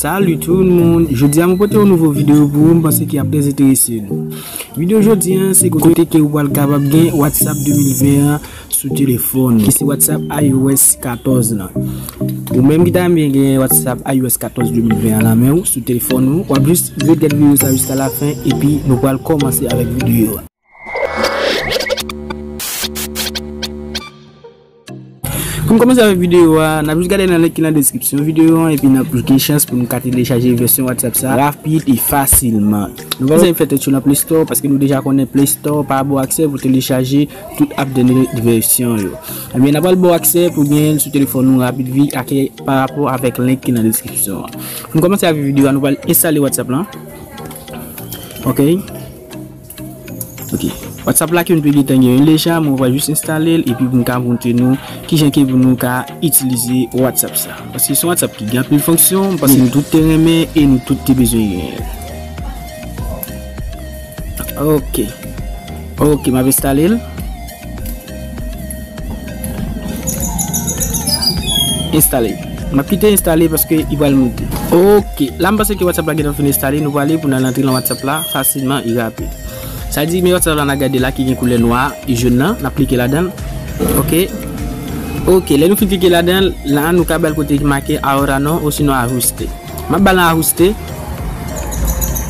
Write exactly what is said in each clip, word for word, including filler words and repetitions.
Salut tout moun, jodi a mwen pote yon nouvo videyo pou ou, m panse ki ap trè enterese nou. Videyo jodi a se kote ke ou pral kapab gen WhatsApp de mil ven an sou telefòn ou, ki se WhatsApp iOS katòz lan. Ou menm ki ta renmen gen WhatsApp iOS katòz de mil ven an nan men ou sou telefòn ou, w ap jis ret gade videyo sa jiska lafen epi nou pral kòmanse avèk videyo a. Pou n kòmanse avèk videyo a, n ap jis gade nan link ki nan deskripsyon videyo an epi n ap gen chans pou nou ka telechaje vèsyon WhatsApp sa rapid e fasilman. Nou pa bezwen fè tèt cho nan Play Store paske nou deja konnen Play Store pa ba w aksè pou telechaje tout app dènye vèsyon yo. Ebyen, n ap pral ba w aksè pou gen l sou telefòn ou rapid vit ak pa rapò avèk link ki nan deskripsyon an. Pou n kòmanse avèk videyo a, nou pral enstale WhatsApp lan. Ok. Ok. WhatsApp la ke nou te gentan genyen deja, mwen va jis enstale l epi pou m ka montre nou kijan ke pou nou ka itilize WhatsApp sa. Paske se yon WhatsApp ki gen anpil fonksyon, m panse nou tout te renmen e nou tout te bezwen genyen. Ok. Ok, m ap enstale l. Enstale. M ap kite enstale paske li pral moute. Ok, la m panse ke WhatsApp la gentan fin enstale, nou prale pou n al antre nan WhatsApp la fasilman e rapid. Sa di men WhatsApp la n a gade la ki gen koulè nwa e jòn nan, n ap klike ladan l. Ok. Ok, lè nou fin klike ladan l, la nou ka ba l kote ki make ahora no osinon ajuste. M ap ba l nan ajuste.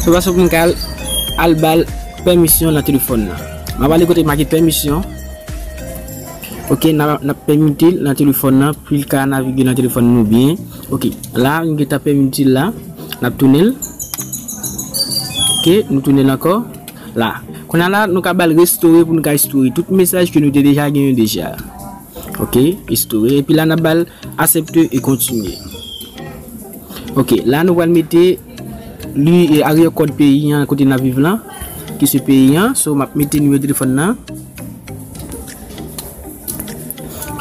Se fason pou m ka al, al ba l pèmisyon nan telefòn nan. M ap ale kote ki make pèmisyon. Ok, n ap, n ap pèmite l nan telefòn nan, pou l ka navige nan telefòn nou byen. Ok, la, nou gentan pèmite l la. N ap tounen l. Ok, nou tounen l ankò. La. Kounye a la, nou ka ba l restore pou nou ka restore tout mesaj ke nou te deja genyen deja. Ok, restore. Epi la, n ap ba l aksepte e kontinye. Ok, la nou pral mete li e aryè kòd peyi an kote n ap viv lan, ki se peyi an. So, m ap mete nimewo telefòn nan.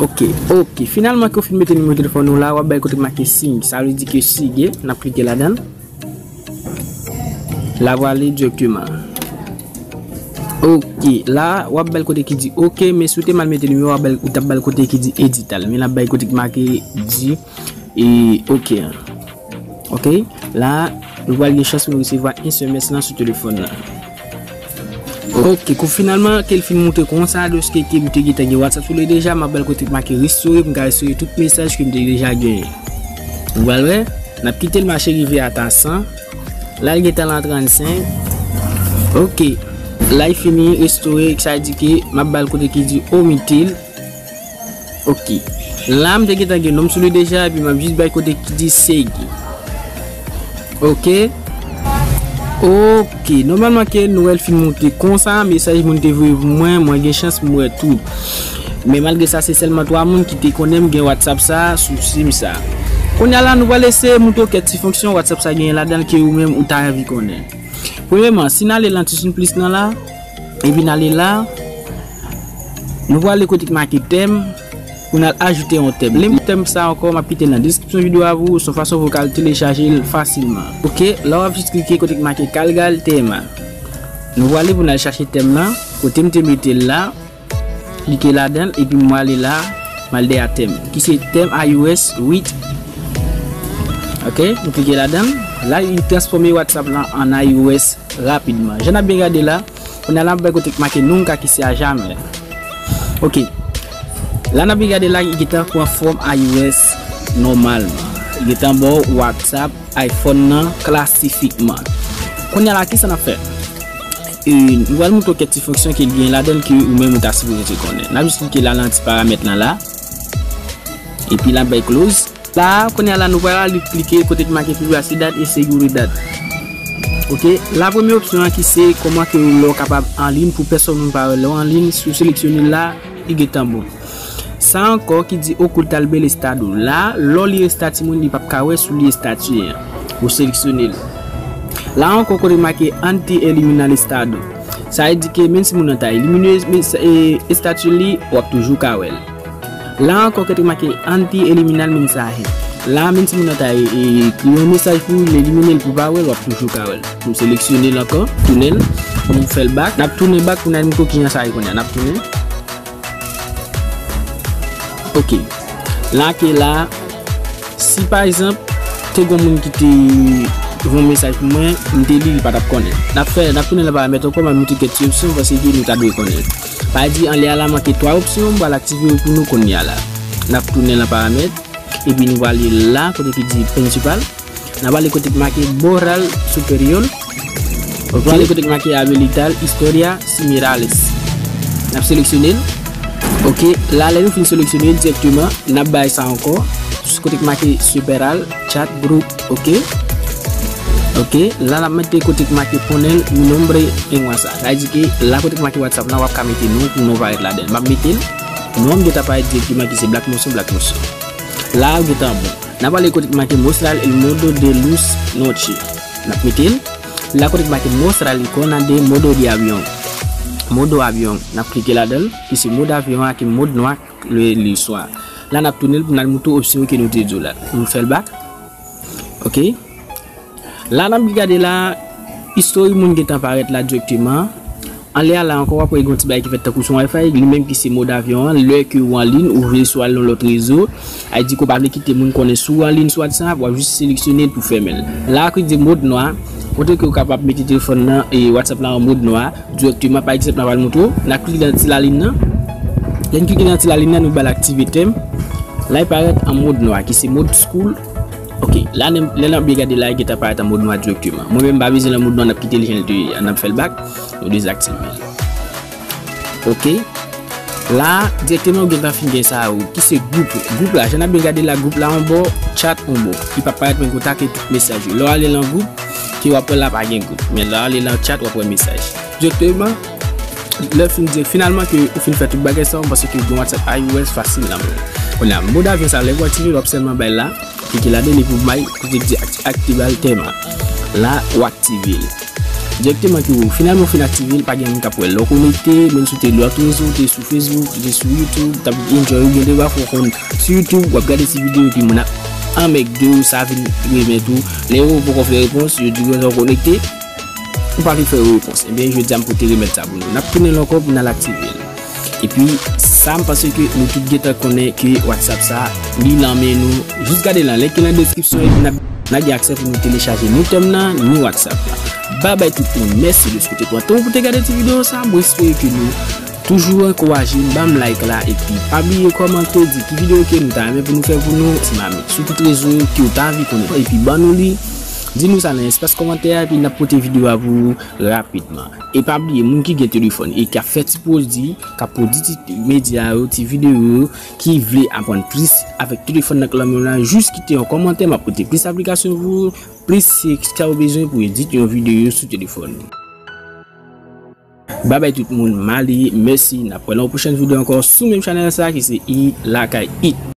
Ok, ok. Finalman, ke w fin mete nimewo telefòn ou la, w ap bay kote k make siy. Sa vle di ke siy, n ap klike ladan l. La, w ale dirèkteman. Ok, la, w ap bay kote ki di ok, men si w te mal mete nimewo, w ap bay, ou t ap bay kote ki di edital. Men n ap bay kote ki make di e ok an. Ok, la, nou pral gen chans pou nou resevwa S M S lan sou telefòn nan. Ok, kou finalman, ke l fin moute konsa, deske ke m te gentan gen WhatsApp sou li deja, m ap ba l kote k make restore, pou m ka restore tout mesaj ke m te deja genyen. Nou pral wè, n ap kite l mache rive ata san. La, l gentan lan trannsenk. Ok, la, l fini restore, sa di ke m ap ba l kote ki di omite l. Ok. La, m te gentan gen non m sou li deja, epi m ap jis bay kote ki di segi. Ok. Ok. Nòmalman ke nou wè l fin moute konsa, mesaj moun te voye pou mwen, mwen gen chans m wè tou. Men malgre sa, se sèlman twa moun ki te konnen m gen WhatsApp sa sou sim sa. Kounye a la, nou pral eseye montre w kèk ti fonksyon WhatsApp sa genyen ladan l ke ou menm ou ta anvi konnen. Premyèman, si n ale nan ti siy plis nan la, epi n ale la, nou prale kote ki make tèm, pou n al ajoute yon tèm. Link tèm sa ankò, m ap kite l nan deskripsyon videyo a pou ou, se yon fason pou w ka al telechaje l fasilman. Ok, la w ap jis klike kote ki make cargar tema. Nou prale pou n al chache tèm nan, kote m te mete l la. Klike ladan l, epi m ale la, m al dèyè tèm, ki se tèm iOS uit. Ok, m klike ladan l. La, li transfòme WhatsApp lan an iOS rapidman. Jan n ap byen gade la, kounye a la, m ap bay kote k make nunca, ki se a jamè. Ok. La, n ap byen gade la, li gentan pran fòm iOS nòmalman. Li gentan ba w WhatsApp iPhone nan klasifikman. Kounye a la, kisa n ap fè? E, nou pral montre w kèk ti fonksyon ke l gen ladan l ke ou menm ou ta sipoze te konnen. N ap jis klike la nan ti paramèt lan la. Epi n ap bay close. La, kounye a la, nou pral al klike kote ki make privacidad e seguridad. Ok, la premye opsyon an ki se kòman ke lè w kapab anliy pou pèsòn moun pa wè lè w anliy, si w seleksyone l la, li gentan bon. Sa ankò ki di ocultar el estado. La, lè w li estati moun, li p ap ka wè si w li estati an. Ou seleksyone l. La ankò kote make anti eliminar el estado. Sa vle di ke menm si moun nan ta elimine, men sa, e, estati li, w ap toujou ka wè l. La ankò kote make anti eliminar mensaje. La, menm si moun nan ta e, e, ekri yon mesaj pou w, l elimine l pou w pa wè l, w ap toujou ka wè l. M seleksyone l ankò, tounen l, m fè l back. N ap tounen back pou n al montre w kijan sa ye kounye a. N ap tounen. Ok. La ke la, si pa egzanp, Te gon moun ki te voye yon mesaj pou mwen, m te li, li pa t ap konnen. N ap fè, n ap tounen nan paramèt ankò, m ap montre kèk ti opsyon, paske nou ta dwe konnen. Pa di anlè a la manke twa opsyon, m pral aktive yo pou nou kounye a la. N ap tounen nan paramèt, epi nou prale la, kote ki di prensipal. N ap prale kote ki make Borrall Superior. Ok. Prale kote ki make Habilitar Historia Similares. N ap seleksyone l. Ok, la lè nou fin seleksyone l dirèkteman, n ap bay sa ankò. Sou kote ki make Superal Chat Group, ok. Ok, la n ap mete kote ki make Poner mi nombre en WhatsApp. Sa vle di ke la kote ki make WhatsApp la, w ap ka mete non pou non parèt ladan l. M ap mete l. Non an gentan parèt dirèkteman ki se Black Motion, Black Motion. La ou gentan bon. N ap prale kote ki make Mostrar el modo de luz noche. N ap mete l. La kote ki make Mostrar el icono de modo de avión. Modo avión. N ap klike ladan l, ki se mòd avyon ak mòd nwa le, le swa. La n ap tounen l pou n al montre opsyon ke nou te di w la. Nou fè l bak. Ok. La n ap gade la, istòri moun gentan parèt la dirèkteman. Anlè a la ankò, w ap wè gen yon ti bagay ki fèt tankou se yon Wi-Fi, li menm ki se mòd avyon an, lè ke ou anliy, ou vle sou al nan lòt rezo, a di ke w pa vle kite moun konnen si w anliy sou WhatsApp, w ap jis seleksyone l pou fèmen l. La ki di mòd nwa, kote ke w kapab mete telefòn nan e WhatsApp la an mòd nwa, dirèkteman, pa egzanp, n ap al montre w, n ap klike nan ti lalin nan. Lè n klike nan ti lalin nan, nou ba l aktive tèm. La, li parèt an mòd nwa, ki se mòd school. Ok, la, lè n ap byen gade la, li gentan parèt an mòd nwa dirèkteman. Mwen menm, m pa bezwen l an mòd nwa, n ap kite l jan l te ye a, n ap fè l bak, nou dezaktive l. Ok. La, dirèkteman, ou gentan fin gen sa yo, ki se gwoup. Gwoup la, jan n ap byen gade la, gwoup la anbò, chat anbò. Li p ap parèt menm kontak e tout mesaj yo. Lè w ale nan gwoup, ke w ap wè la pa gen gwoup. Men lè w ale nan chat, w ap wè mesaj. Dirèkteman, lè w fin di, finalman ke ou fin fè tout bagay sa yo, m panse ke gen WhatsApp iOS fasil nan men w. Kounye a, mòd avyon sa, lè w aktive l, w ap sèlman bay la, klike ladan l epi w bay kote ki di akti-, aktive al tèm an. La, w aktive l. Dirèkteman ke ou finalman fin aktive l, pa gen moun k ap wè lè w konekte, menm si w te lòt rezo, w te sou Facebook, w te sou YouTube, w t ap enjoy, ou gen de fwa w konn sou YouTube, w ap gade ti videyo epi moun ap anmègde w, sa vin remèt ou. Lè yo poko fè repons, yo di w lè w konekte, ou pa vin fè yo repons. Ebyen, jodi a m pote remèd sa pou nou. N ap tounen l ankò pou n al aktive l. Epi, sa m panse ke nou tout gentan konnen ke WhatsApp sa, li nan men nou. Jis gade lan, link ki nan deskripsyon epi n ap, n ap gen aksè pou nou telechaje ni tèm nan, ni WhatsApp la. Babay tout moun, mèsi deske w te pran tan w pou te gade ti videyo sa. Mwen espere ke nou toujou ankouraje m, ban m like la, epi pa bliye kòmante, di ki videyo ke nou ta renmen pou nou fè pou nou, ti mamit, sou tout rezo yo ke w ta anvi konnen. Epi ban nou li, di nou sa nan espas kòmantè a, epi n ap pote videyo a pou ou rapidman. E pa bliye, moun ki gen telefòn e k ap fè ti pwodui, k ap pwodui ti medya yo, ti videyo yo, ki vle aprann plis avèk telefòn nan k nan men w la, jis kite yon kòmantè, m ap pote plis aplikasyon pou ou, plis se sa w bezwen pou edit yon videyo sou telefòn ou. Babay tout moun, m ale, mèsi, n ap wè nan yon pwochèn videyo ankò sou menm chanèl sa ki se I Lakay It.